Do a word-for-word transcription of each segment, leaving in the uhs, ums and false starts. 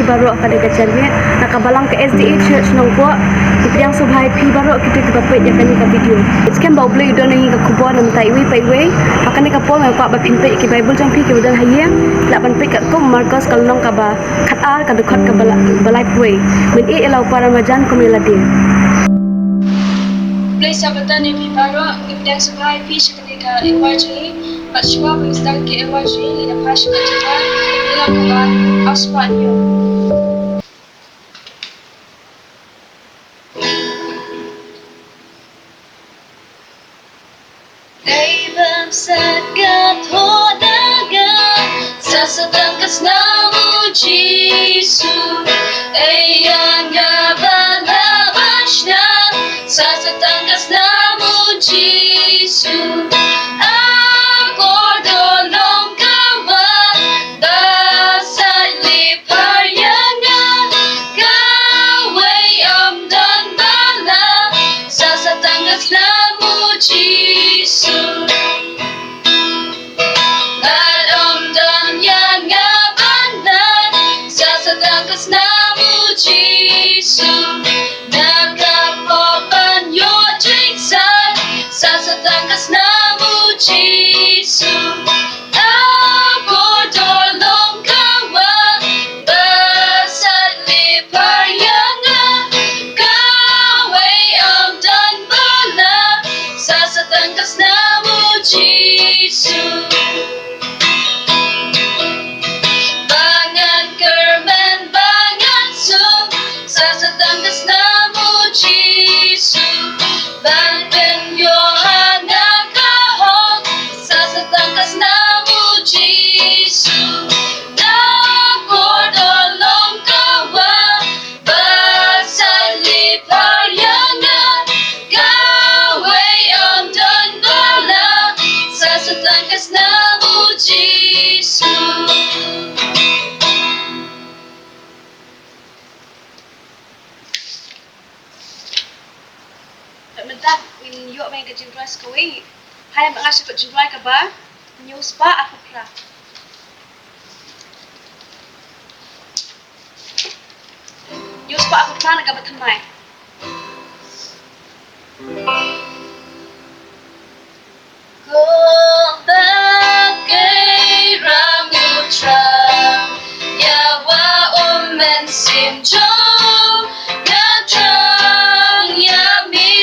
Baroh ka dei ka janmiet na ka balang ka S D A Church Nongpoh. Ngi pdiang sngewbha ïa phi baroh kito kiba peit ïa kane ka video. Skhem ba U Blei u don ïa ngi ka khubor na bynta iwei pa iwei. Ha kane ka por nga kwah ba phin peit ïa ki Bible jong phi kiba don ha ïing. Lah ban peit katkum Markos ka lynnong kaba khatar ka dkhot kaba la-, ba laiphew wei. Mynta ïa la u para marjan kum ïa lade. Blei Sabbaton ïa phi baroh, ngi pdiang sngewbha ïa phi sha kane ka ewai jong ngi. Bad shuwa ban sdang ka ewai jong ngi, ngin ïa phai sha ka jingwan, ïa la kaba, aw spah ñiuh. Dei ban sat ka thoh na nga, sa Satan ka snam u Jisu. Ei ïa nga ba la ban shna, sa Satan ka snam u Jisu. Akor don long ka wan, ba sat lip har ïa nga, kawei ym don ba la, sa Satan ka snam u Jisu. Bad ym don ïa nga ban lait, sa Satan ka snam u Jisu. Na ka pop ban ïoh jingsait, sa Satan ka snam u Jisu. Akor don long ka wan, ba sat lip har ïa nga, kawei ym don ba la, sa Satan ka snam u Jisu. Ba ngan kyrmen, ba ngan suk, sa Satan ka snam u Jisu. Ban pynïoh ha nga ka hok, sa Satan ka snam u Jisu. Akor don long ka wan, ba sat lip har ïa nga, kawei ym don ba la, sa Satan ka snam u Jisu. Bad mynta ngin ïoh mih ka jingrwai sa kawei. Hai, mynta ngin sa ka jingrwai kaba hynñiew spah arphew phra. Hynñiew spah arphew phra na kaba thymmai. Ko Bakai Ramu Trai, ïa wa U Mynsiem Jong nga thrang ïa mi.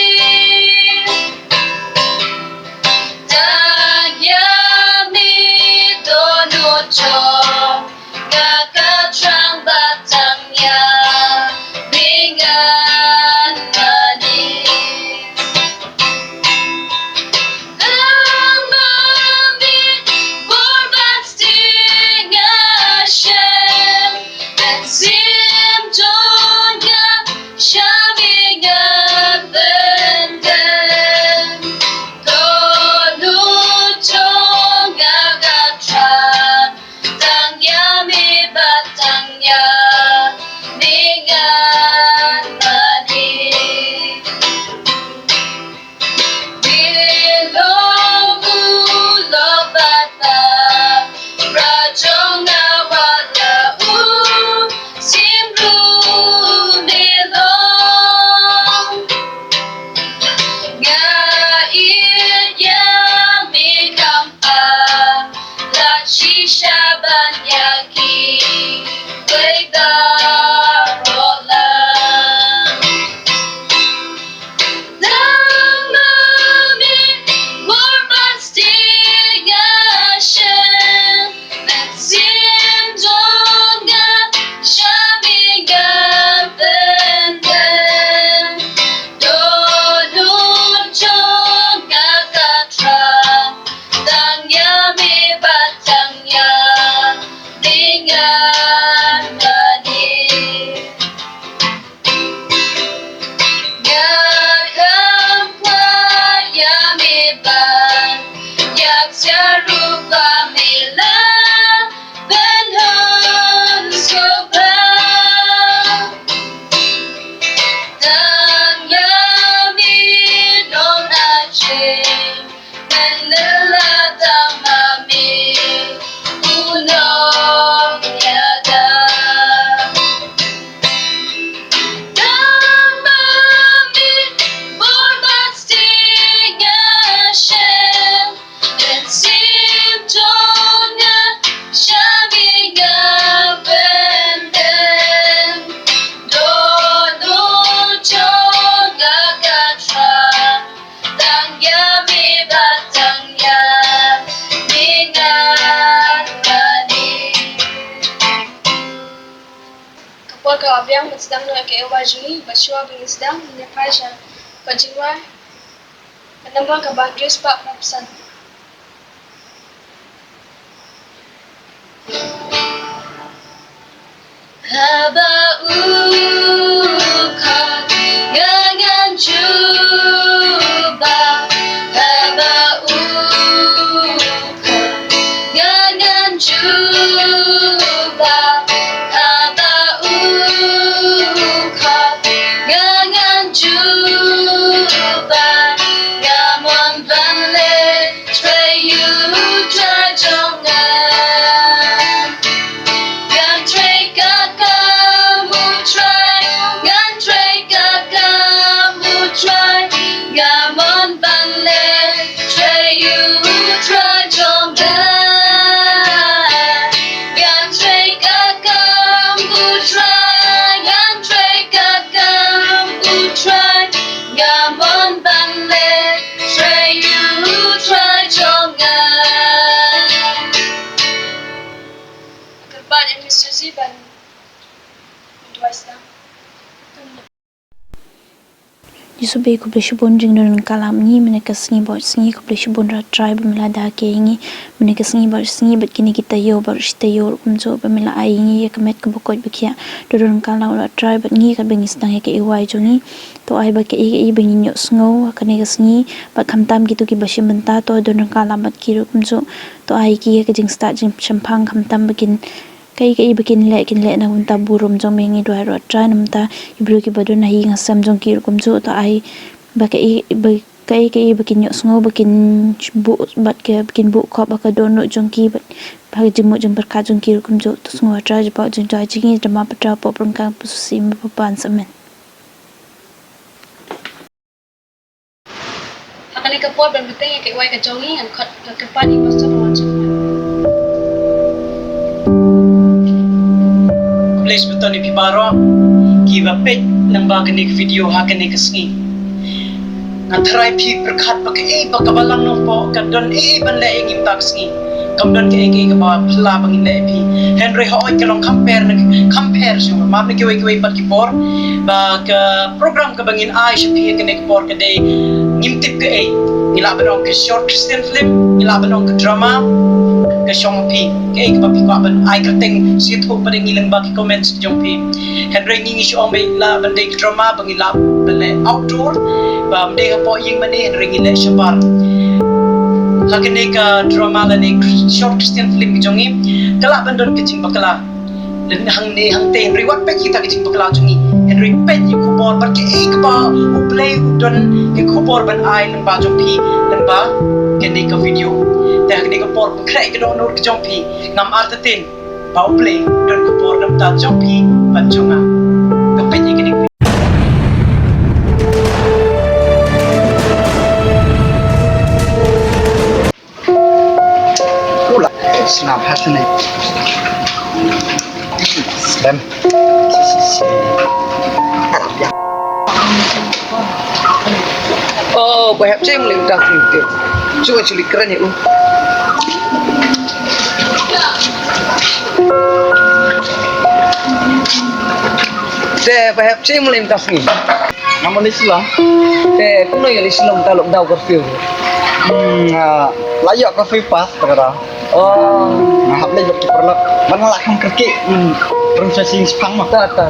Tang ïa mi Dohnud jong nga, ka thrang bad tang ïa mi ngan mane. Tang ma mi bor ban sdang ïa shem, Mynsiem jong nga sha mi ngan pyndem. Dohnud jong nga, ka thrang tang ïa mi bad tang ïa mi ngan mane. Bilong u lok bad ba, bra jong nga wat la u shim ruh, bilong. Nga ïeit ïa mi, kham pat lad shisha ban ïa kiwei baroh lang. Tang ma mi bor ban sdang ïa shem, Mynsiem jong nga sha mi ngan pyndem. Dohnud jong nga, ka thrang tang ïa mi bad tang ïa mi ngan mane. Nga kham kwah ïa mi ban ïap sha ruh ba mi la pynhun sngewbha. Tang ïa mi nong aje, men la tang ma mi u nongïada. Ka biang ban sdang noh ïa ka A Y jong ngi, bad shuwa ba ngin sdang, ngin ïa phai sha ka jingrwai, ka number kaba hynriew spah phra phew san. Haba u khot nga ngan jubab, haba u khot nga ngan jubab, haba u khot nga ngan jubab, nga mon ban leh Trai, U Trai jong nga. Ngan trei ka kam U Trai, ngan trei ka kam U Trai, nga mon ban leh Trai, U Trai jong nga. Ngan trei ka kam U Trai, ngan trei ka kam U Trai, nga mon ban leh Trai, U Trai jong nga. Kyrpad ïa Miss Suzy ban duwai sdang. Jisu ba khublei shibun jingdon ryngkat lem ïa ngi mynne ka sngi bad sngi, khublei shibun Trai ba me la da ïa ngi mynne ka sngi bad sngi bad kine ki taïew bad shi taïew ruh kumjuh ba me la ai ïa ngi ïa ka met kaba koit ba khiah. To don ryngkat lem Trai bad ngi katba ngi sdang ïa ka A Y jong ngi. To ai ba kaei kaei ba ngin ïohsngew ha kane ka sngi bad khamtam kito kiba shim bynta to don ryngkat lem bad ki ruh kumjuh. To ai ki ïa ka jingstad jingshemphang khamtam ba kin kaei kaei ba kin leh kin leh na ka bynta burom jong me. Ngi duwai ruh Trai namar ïa ki briew kiba don ha ïing ha sem jong ki ruh kumjuh. To ai ba kaei ba kaei kaei ba kin ïohsngew ba kin buh bad ka ba kin buh khop ha ka dohnud jong ki bad ha ka jingmut jingpyrkhat jong ki ruh kumjuh. To sngew Trai jubab jingduwai jong ngi, da ma Pynban pop ryngkat Pynsusi me Pynban. Amen. Ha kane ka por ban bteng ïa ka A Y ka jong ngi, ngan khot ka kyrpad ïa Pastor Rowan Sangma. Khublei shibun ïa phi baroh kiba peit lyngba kane ka video ha kane ka sngi. Nga tharai phi pyrkhat ba kaei ba kaba lang nongpoh ka don ei ei ban leh ïa ngi mynta ka sngi. Kam don kaei kaei kaba phylla ba ngin leh ïa phi. Hynrei hooid ka long kham pher na kham pher shuh map na kiwei kiwei pat ki por. Ba ka program kaba ngin ai sha phi ha kane ka por ka dei ngim tip kaei. Ngi lah ban ong ka short Christian film, ngi lah ban ong ka drama ka shong ha phi. Kaei kaba phi kwah ban ai kyrteng sha YouTube ba dei ngi lyngba ki comments jong phi. Hynrei ngi ngi shu ong ba lah ban dei ka drama ba ngi lah ban leh outdoor, ba ym dei hapoh ïing mane hynrei ngi leh shabar. Ha kane ka drama lane short Christian film ka jong ngi ka lah ban don ka jingbakla. Lane hangne hangtei hynrei wat peit kita ka jingbakla jong ngi. Hynrei peit ïa ka khubor bad kaei kaba U Blei u don ka khubor ban ai lyngba jong phi lyngba kane ka video. Te ha kane ka por khreh ka dohnud ka jong phi ngam artatien. Ba U Blei u don ka bor na bynta jong phi bad jong nga. Ka peit ïa kane. Ula, snap happening. Slem. Oh, ba hap chim lim ta sim te. Chu chu li kren ïa u. Te ba hep chim lim ta sngi. Ngam ong ïa sila. Te kumno ïa sila mynta lockdown curfew. Hmm, ah, la ïoh curfew pass ta ka da. Oh. Nga hap leit bad ki paralok. Ban la kham kyrkieh. Hmm. Rung sa sing spang ma. Ta ta.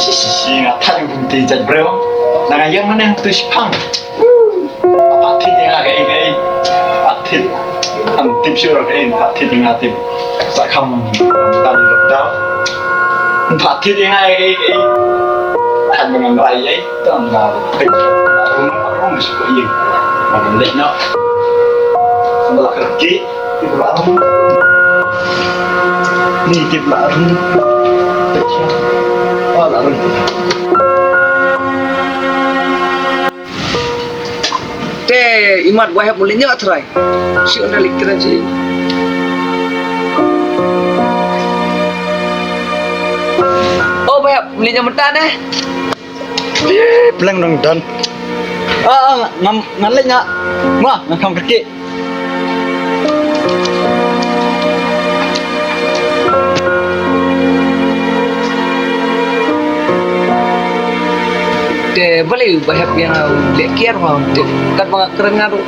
Shi shi shi nga thait kum ti jait briew. Na nga ïeng mynne tu spang. Pha thied ïa nga kaei kaei. Pha thied. Am tip shuh kaei pha thied ïa nga tip. Sa kham tam lockdown. Pha thied ïa nga kaei kaei. Thait ba ngam rai ei. Tang nga peit. Rum rum shu ko ïing. Ngam leit noh. Ngam lah kyrkieh. Tip la rum. Ni tip la rum. Peit sha. Oh, la rum. Te imat wahep muli nyo trai. Si unda lik kena ji. Oh, wahep muli nyo mentane. Pleng dong don. Ah, ah, ngam ngan lek nga. Wah, ngam kam kaki. Te balei u Bahep ïa nga u leh kiar ba u tip. Katba nga kren nga ruh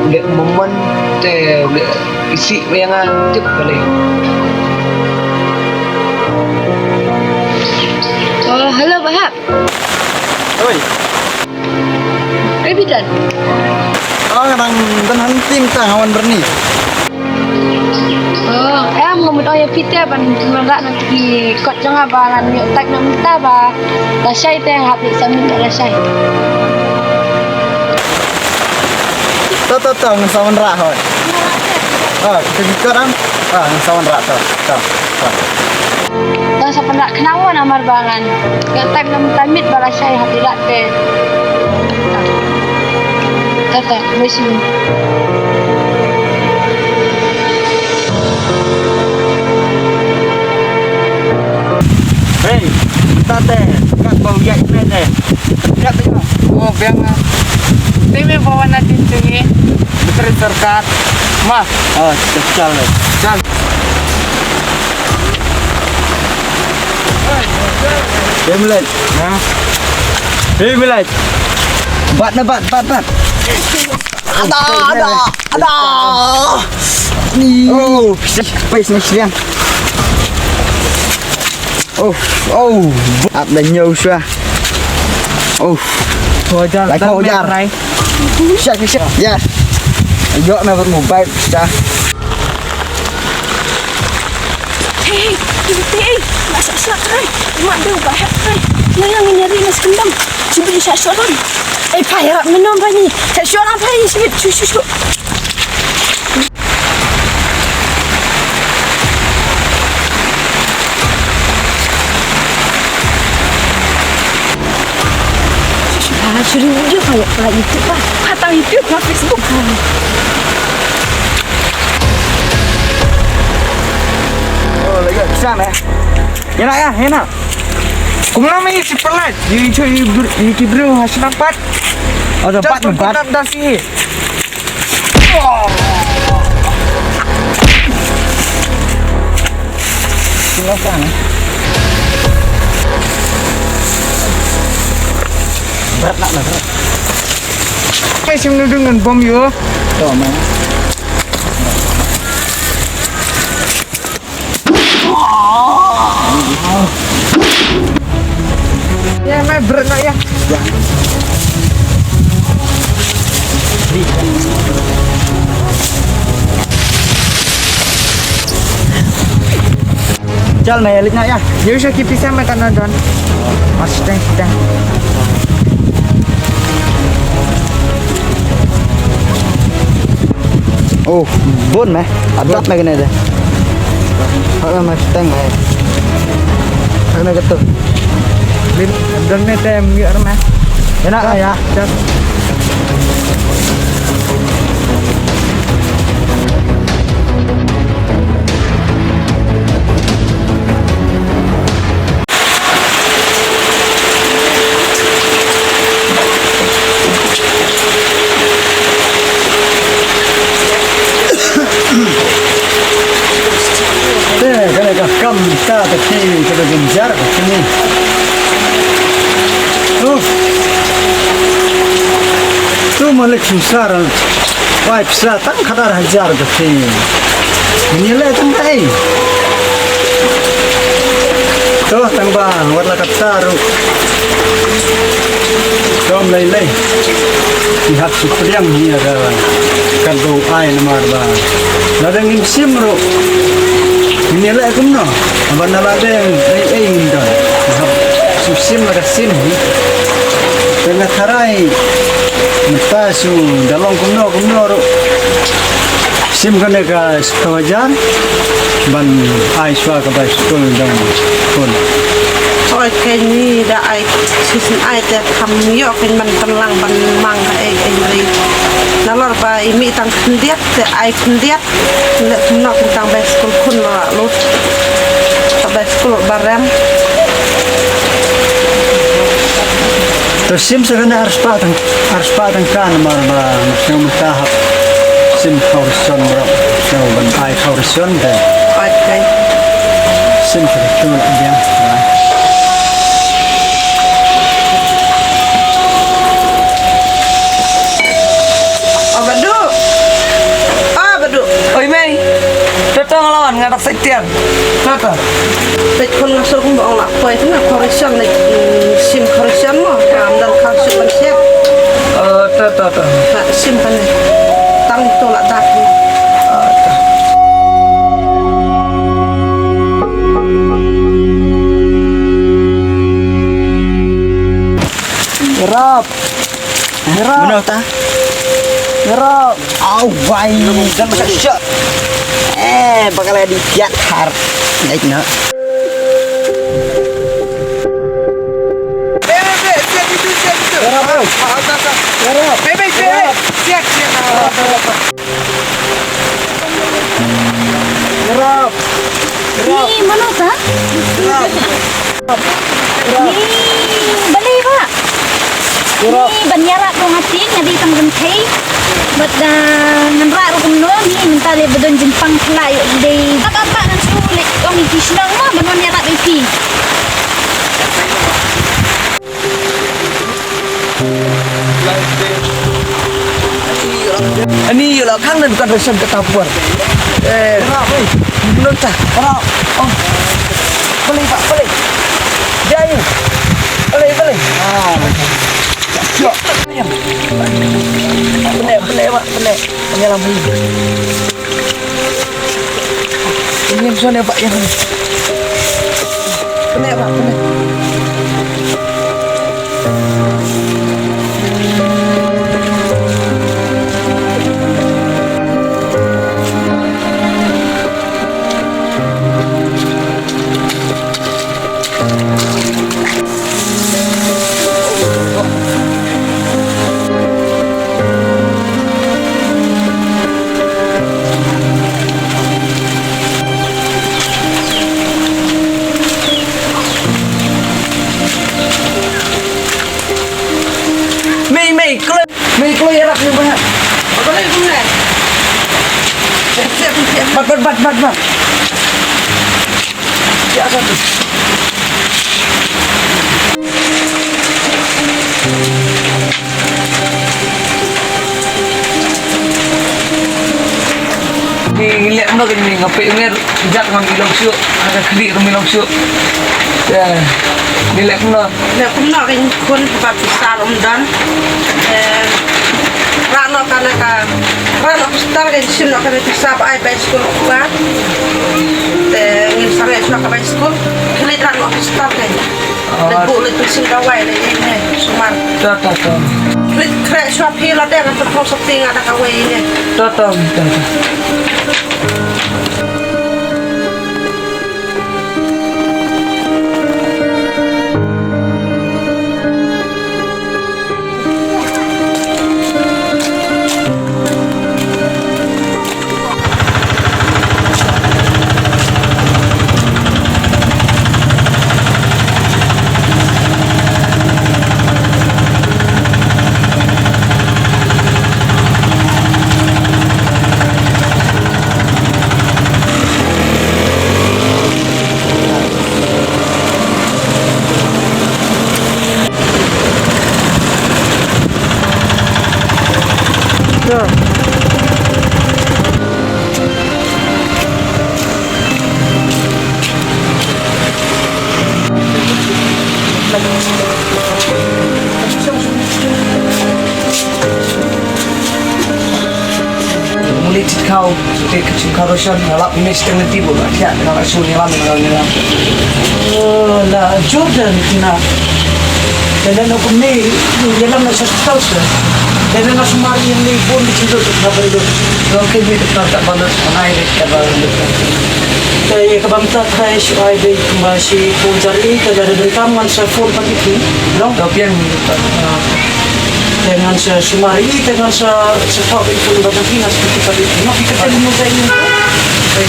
u leh momen te u leh isih ba ïa nga u tip balei. Oh, hello Bahep. Oi. Oi Bidan. Oh, nga dang don hunting ta hawan berni. Oh, em, nga mut ong ïa phi te ban wanrah na ki kot jong nga ba ngan ïoh type na mynta ba lashai te hap ïa submit na lashai. To to to ngan sa wanrah hoi. Ah, kita ki kot am. Ah, ngan sa wanrah to. To. To. Tang sa pynrah khnang mo namar ba ngan ïoh type na mynta miet ba lashai hap ïa te. Tata, wei shu. Hei, mynta te, kat ba u ïaid me te. Ïaid te. Oh, biang ah. Te me bawa na tin sungi. Betul sorkat. Ma. Oh, kecil. Kecil. Hei, Milet. Ha? Hei, Milet. Bat na bat, bat, bat. Ada, ada, ada. Ni. Oh, pais ni siang. Oh, oh. Ap da nyaw sha. Oh. Wajar. Lai kau jar. Syak, syak. Ya. Yo, me buat mobile sa. Hei, hei, hei, hei, nak syak-syak, hei. Mak dia ubah, hei. Yang, yang ini hari nasi kendam. Sibit syak-syak, hei. Eh, pai, harap minum, pai ni. Syak-syak, pai, sibit, syak-syak. Ah, suri video kali, kali YouTube lah. Patang YouTube, kali Facebook. Oh, lagi bisa, eh. Enak ya, enak. Kumno me ïa ki pynlait? Ïa ki briew ha shnong pat. Oh, da pat, da pat. Berat nak, berat. Ai, sim nudung ngan bom yo. To, man. Ya, mai berat nak ya. Ya. Chal mai alik nak ya. Ya usah kipi sama kan don. Mas teng teng. Oh, bun meh. Adat meh kene de. Hak meh teng meh. Hak meh ketuk. Lin, don meh tem yuk meh. Enak lah ya. Siap. Te kane ka kam ta te ki te ka jynjar ka kini. Tu. Tu malik sumsar. Wai pisa tang khadar hajar ka phi. Ngi leh tang ka ei. To tang ba wat la ka taru. Dom lei lei. Ngi hap shu pdiang hi ïa ka, ka dong ai namar ba la dang ngim sim ruh. Ngi leh kumno? Ba na la dang ei ei ngim don. Ngi hap shu sim la ka sim hi. Te nga tharai mynta shu da long kumno kumno ruh. Sim kane ka Ka wajar ban ai shuwa ka bai skul dang kun. Oi, kane da ai shisien ai te kham ïoh kan ban pynlang ban mang ka ei ei ri. Nalor ba i mih tang khyndiat te ai khyndiat. Leh kumno kan tang bai skul khun la lut. Ka bai skul barem. To sim sa kane arspah tang, arspah tang kan mar ba sing mynta hap sim khaw rishon bro. Sing ban ai khaw rishon de. Ai kai. Sim sa tu la biang. Ta ta. Peit khun nga suk ba ong la poi tu na khorishon ne, mm, sim khorishon mo. Ka am dan khang suk ban siap. Eh, ta ta ta. Ha, sim kan ne. Tang tu la dak ni. Ah, ta. Rap. Ngerap. Mano ta? Ngerap. Au, wai. Dan macam syok. Eh, bakal ada kiat har. Naik nak. Bebe, bebe, siap itu, siap itu. Ngerap, bro. Ah, atas, atas. Ngerap. Bebe, bebe. Ngerap. Siap, siap. Ngerap, ngerap. Ngerap. Ni, mano ta? Ngerap. Ni, balei ba? Ni, ban ïarap ruh nga tieng, nga dei tang kynthei. Bad, ah, ngan rah ruh kumno, ni, mynta lei ba don jingpang phylla ïoh dei. Bad apa ngan shu leit ong ïa ki shnong mo, ban wan ïarap ïa ki. Ani ïa la khang nan kan resen ka tapur. Eh, nonta. Oh. Balei ba, balei. Jai. Balei, balei. Ah. Yo. Pene, pene ba, pene. Pene lam hi. Ini yang sana, Pak, yang ini. Pene, Pak, pene. Mei, mei, kloi. Mei, kloi, ïarap, mei, banyak. Apa lagi, Bung, eh? Siap, siap, siap. Bat, bat, bat, bat, bat. Siap, satu. Ngi, ngi leh kumno kane, ngi peit ïa u Mir, jat ngan ïa long shuh, ha ka khlieh ruh ngi long shuh. Te ngi leh kumno? Leh kumno, kane khun ba pisa ruh ym don. Te rah noh kane ka, rah noh hospital, kane shim noh kane pisa ba ai bai skul u kpa. Te ngin sa reh shuwa ka bai skul. Khlieh rah noh hospital kane. Leit buh leit pynshim dawai leit ïa ine sumar. To, to, to. Leit khreh shuwa phi lade ngan pynphong sopti nga da kawei ine. To, to, to, to. Muli tit kau, tit kau roshon, ngalap ini setengah tibu, ya, ngalap suni lam, ngalap ni lam. Oh, la Jordan, tina. Dana no kumi, yalam na sa tau sa. Dana na sumar yang ni pun di situ tu, na beri tu. Oke, ni tu tak balas, mana ini tak balas. Te ïa kaba mynta trai shu ai beit kumba shi phew hajar, te lada donkam ngan sa phone pat ïa phi. No? Dopian mynta. Ah. Te ngan sa sumar ïa, te ngan sa, sa thoh beit phone ba phi ngan sa phi pat ïa phi. No, phi kyrteng kumno sa ïa. Ei,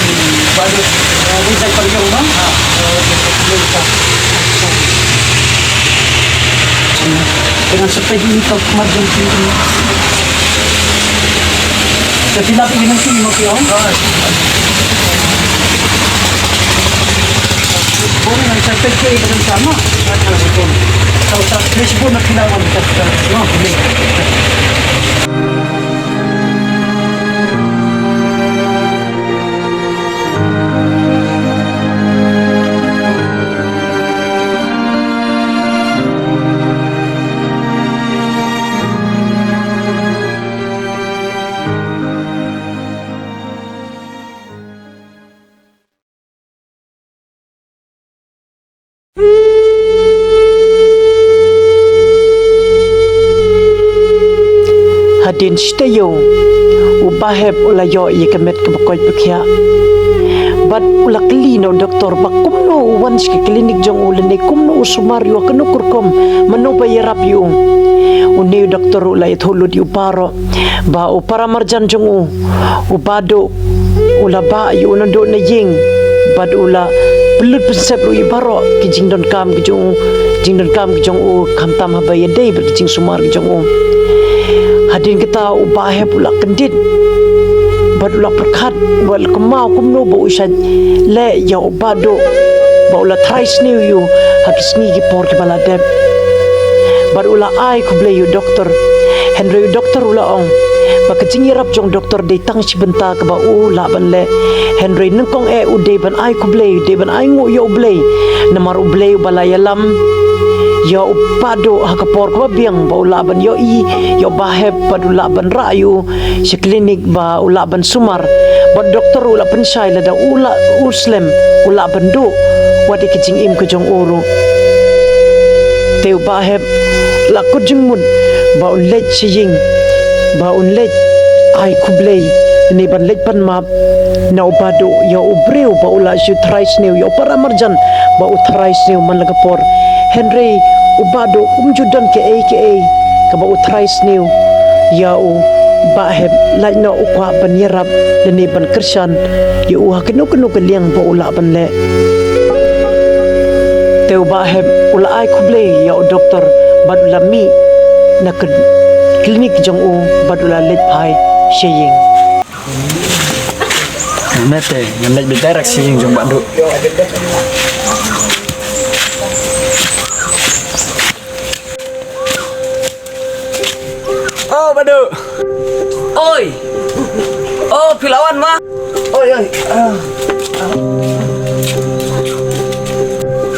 baru. Ah, ni sa pariong bang. Ah. Te ngan sa peit ïa ka khmat jong phi. Sa pynlap ïa nang sini ma phi ong. Bun ngan sa peit ïa ka nang sama. Tau sa peit bun na phi la wan ka. No, ni. U Bahep u la ïoh ïa ka met kaba koit ba khiah. Bad u la kylli na u doktor ba kumno u wan sha ka klinik jong u lane kumno u sumar ïa u ha kano ka rukom, mano ba ïarap ïa u. Une u doktor u la ïathuh lut ïa u baroh ba u paramarjan jong u, u Bah Duh, u la bah ïa u naduh na ïing bad u la pynlut pynsep ruh ïa baroh ki jingdonkam ki jong u, jingdonkam ki jong u khamtam haba ïadei bad ki jingsumar ki jong u. Hadien kata u Bahep u la kyndit bad u la pyrkhat bad u la kynmaw kumno ba u shait leh ïa u Bah Duh ba u la tharai sniew ïa u ha ki sngi ki por kiba la dep. Bad u la ai khublei ïa u doktor. Hynrei u doktor u la ong ba ka jingïarap jong u doktor dei tang shi bynta kaba u lah ban leh. Hynrei nyngkong eh u dei ban ai khublei, u dei ban ainguh ïa U Blei. Namar U Blei uba la ïalam ïa u Bah Duh ha ka por kaba biang ba u lah ban ïohi ïa u Bahep bad u lah ban rah ïa u sha klinik ba u lah ban sumar. Bad u doktor u la pynshai lada u lah u slem u lah ban duh wat ïa ka jingim ka jong u ruh. Te u Bahep la kut jingmut ba un leit sha ïing, ba un leit ai khublei ne ban leit pan map na u Bah Duh ïa u briew ba u la shu tharai sniew, ïa u paramarjan ba u tharai sniew man la ka por. Hynrei u Bah Duh um ju don kaei kaei kaba u tharai sniew ïa u Bahep, lait noh u kwah ban ïarap lane ban kyrshan ïa u ha kano kano ka liang ba u lah ban leh. Te u Bahep u la ai khublei ïa u doktor bad u la mih na ka klinik jong u bad u la leit phai sha ïing. Mete ngan leit beit direct sha ïing jong Bah Duh. Oh, Bah Duh. Oi. Oh, phi la wan ma. Oi, oi. Ah.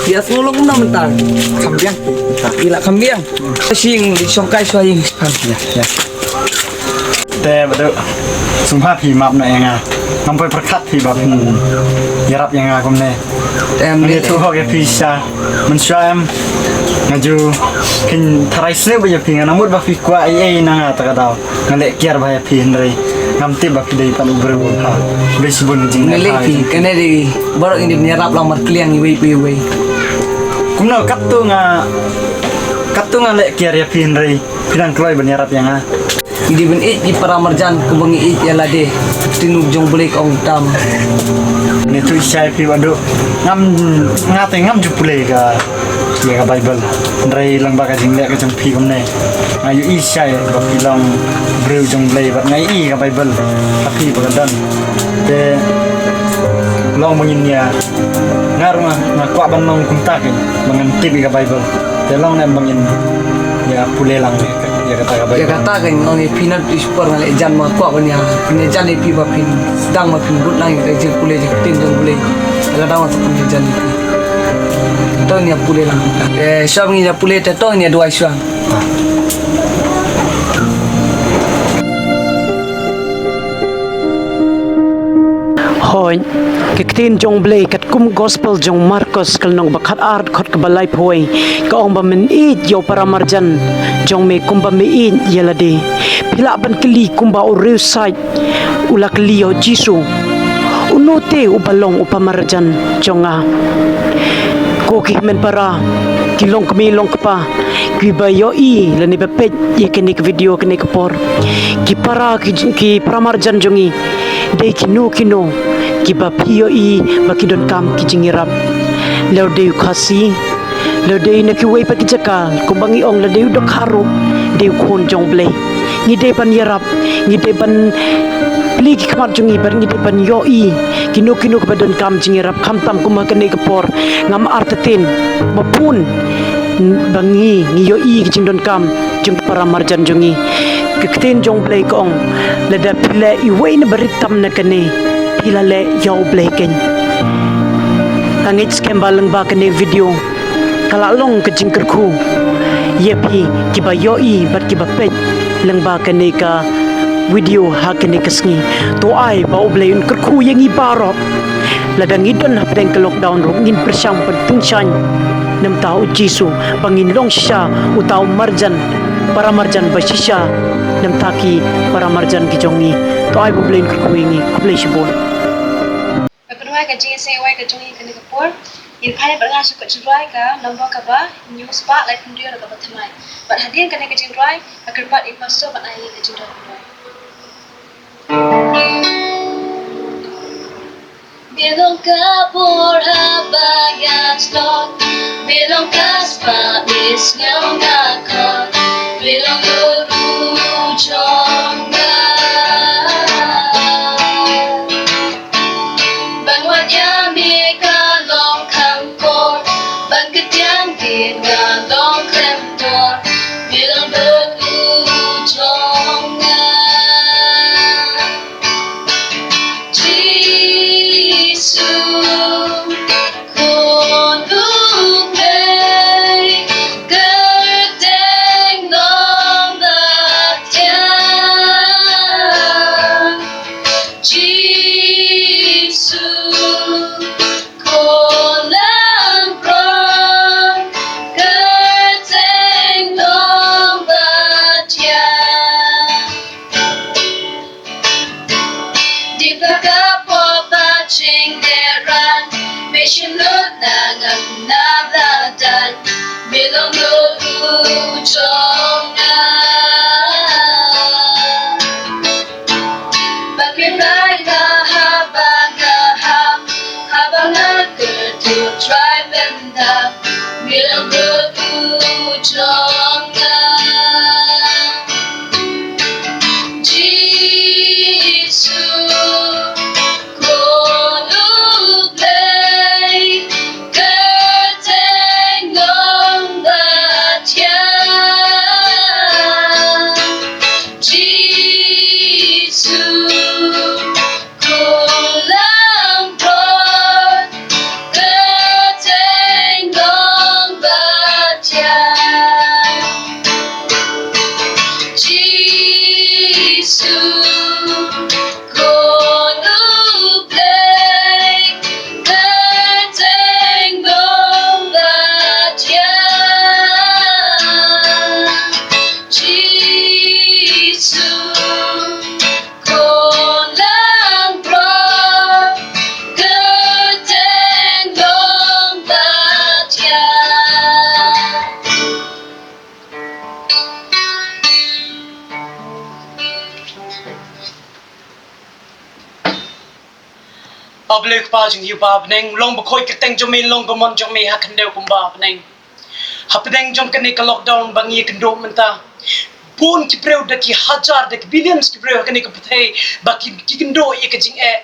Phi ïa sngewlong kumno mynta? Kham biang. Phi la kham biang. Sha ïing, shong kai sha ïing. Ïa, ïa. Te Bah Duh, sngewbha phi map noh ïa nga. Ngam poi pyrkhat phi ba phin ïarap ïa nga kumne. Em, nga ïathuh hok ïa phi sha. Mynshuwa em nga ju kheiñ tharai sniew bha ïa phi, nga nang mut ba phi kwah ei ei na nga ta ka daw. Nga leh kiar bha ïa phi hynrei ngam tip ba phi dei pat u briew u bha. Dei shibun jing nga leh phi kane dei baroh ngi dei ban ïarap lang markylliang iwei pa iwei. Kumno katto nga, katto nga leh kiar ïa phi hynrei phi nang kloi ban ïarap ïa nga. Ngi dei ban ïeit ïa ki para marjan kumba ngi ïeit ïa lade. Ka ktien jong U Blei ka ong tam. Ngi tu shai phi Bah Duh. Ngam, nga te ngam ju pule ka, ïa ka Baibl. Hynrei lyngba ka jingleh ka jong phi kumne, nga ïohi shai ba phi long briew jong U Blei bad nga ïohi ka Baibl ha phi ba ka don. Te long ba ngin ïa, nga ruh nga, nga kwah ban long kumta kein ba ngan tip ïa ka Baibl. Te long ne em ba ngin ïa pule lang ïa kata ka Baibl. Ïa kata ka ngin ong ïa phi na tu spor nga leh jan ma kwah ban ïa phin ïa jan ïa phi ba phin sdang ma phin bud lang ïa ka jingpule jingktien jong U Blei. Ka dang ma phin ïa jan ïa phi. To ngin ïa pule lang. Eh, shuwa ngin ïa pule te to ngin ïa duwai shuwa. Hooid, ka ktien jong U Blei katkum gospel jong Markos ka lynnong ba khatar dkhot kaba laiphew wei ka ong ba men ïeit ïa u para marjan jong me kumba me ïeit ïa lade. Phi lah ban kylli kumba u riewsaid u la kylli ïa u Jisu, uno te uba long u para marjan jong nga? Ko ki hynmen para, ki long kmie long kpa kiba ïohi lane ba peit ïa kane ka video kane ka por, ki para ki, ki para marjan jong ngi, dei kino kino kiba phi ïohi ba ki donkam ki jingïarap? Lada dei u Khasi, lada dei na kiwei pat ki jaka, kumba ngi ong lada dei u Dkhar ruh, dei u khun jong U Blei. Ngi dei ban ïarap, ngi dei ban plie ki khmat jong ngi bad ngi dei ban ïohi kino kino kiba donkam jingïarap, khamtam kumba kane ka por. Ngam artatien ba bun ba ngi, ngi ïohi ki jingdonkam jong ki para marjan jong ngi. Ka ktien jong U Blei ka ong, lada phi leh iwei na barit tam na kane, phi la leh ïa U Blei kein. Nga ngeit skhem ba lyngba kane video ka la long ka jingkyrkhu ïa phi kiba ïohi bad kiba peit lyngba kane ka video ha kane ka sngi. To ai ba U Blei un kyrkhu ïa ngi baroh. Lada ngi don hapdeng ka lockdown ruh ngin pyrshang ban tyngshaiñ na bynta U Jisu ba ngin long shisha uta u marjan para marjan ba shisha, namta ki para marjan ki jong ngi. To ai ba U Blei un kyrkhu ïa ngi. Khublei shibun. Ba pynwai ka jingïaseng wai ka jong ngi kane ka por. Ngin phai bad nga sha ka jingrwai ka nombor kaba hynñiew spah laiphew hynriew da kaba thymmai. Bad hadien kane ka jingrwai, nga kyrpad ïa u pastor ban ai ka jingrwai. Bilong ka bor haba ïa slot, bilong ka spah is nyam na ka, bilong lut u jong nga. Ban wat ïa me ka long kham kor, ban ktiang din ka long khlem tor, bilong lut u jong nga. Jisu, Khun U Blei, kyrteng Nongpynim. Jisu, Khun Langbrot, kyrteng Nongpynim. Dei ba ka pop ba jingïarap, me shim lut na ngam na la dan, me long lut u jong nga. Ba me rai na haba nga hap, haba nga kyrduh Trai Pyndap, me long lut u jong nga. Jisu, Khun U Blei, kyrteng Nongpynim. Jisu, Khun Langbrot, kyrteng Nongpynim. Jisu, Khun U Blei, kyrteng Nongpynim. Jisu, Khun Langbrot, kyrteng Nongpynim. A Blei Kpa jong ngi uba ha bneng, long ba khoi kyrteng jong me, long ka mon jong me ha khyndew kumba ha bneng. Hapdeng jong kane ka lockdown ba ngi ïakynduh mynta, bun ki briew, da ki hajar, da ki billions ki briew ha kane ka pyrthei ba ki, ki kynduh ïa ka jingeh.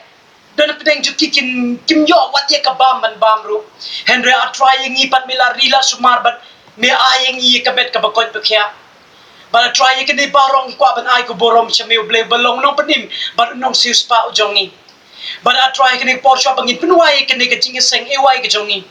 Don hapdeng jong ki kim, kim ïoh wat ïa ka bam ban bam ruh. Hynrei A Trai, ïa ngi pat me la ri la sumar bad me ai ïa ngi ïa ka met kaba koit ba khiah. Bad A Trai, ïa kane baroh ngi kwah ban ai ka burom sha me U Blei uba long u nongpynim bad u nongsiewspah u jong ngi. Bad A Trai, kane ka por shuwa ba ngin pynwai ïa kane ka jingïaseng ïa wai ka jong ngi,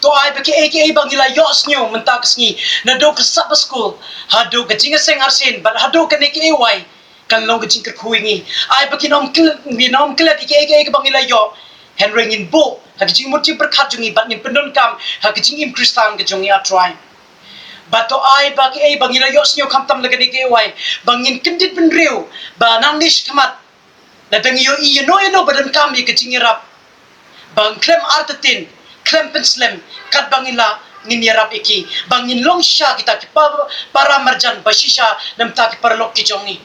to ai ba kiei kiei ba ngi la ïohsngew mynta ka sngi, naduh ka Sabbath School haduh ka jingïaseng arsien bad haduh kane ka ïa wai, kan long ka jingkyrkhu ïa ngi. Ai ba ngin ym klet, ngin ym klet ïa kiei kiei ba ngi la ïoh, hynrei ngin buh ha ka jingmut jingpyrkhat jong ngi bad ngin pyndonkam ha ka jingim Khristan ka jong ngi, A Trai. Bad to ai ba kiei ba ngi la ïohsngew khamtam na kane ka ïa wai, ba ngin kyndit bynriew ba nangne shakhmat, lada ngi ïohi ïano ïano ba donkam ïa ka jingïarap, ba ngin khlem artatien, khlem pynslem, katba ngi lah ngin ïarap ïa ki, ba ngin long shisha kita ki pa-, para marjan ba shisha namar ki paralok ki jong ngi.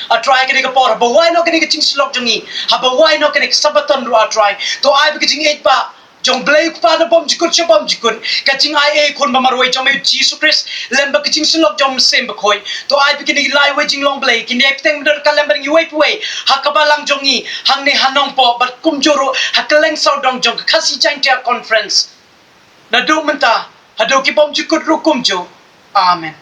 A Trai, kane ka por haba wai noh kane ka jingsyllok jong ngi, haba wai noh kane ka Sabbaton ruh, A Trai, to ai ba ka jingïeit ba jong U Blei U Kpa na bymjukut sha bymjukut, ka jingai ei Khun ba marwei jong me U Jisu Khrist, lem bad ka jingsyllok jong U Mynsiem Bakhuid, to ai ba kine ki lai wei jinglong Blei kin ïai bteng bad donkam lem bad ngi uwei pa uwei ha ka balang jong ngi hangne ha Nongpoh bad kumjuh ruh ha kylleng sawdong jong ka Khasi Jaintia Conference, naduh mynta haduh ki bymjukut ruh kumjuh. Amen.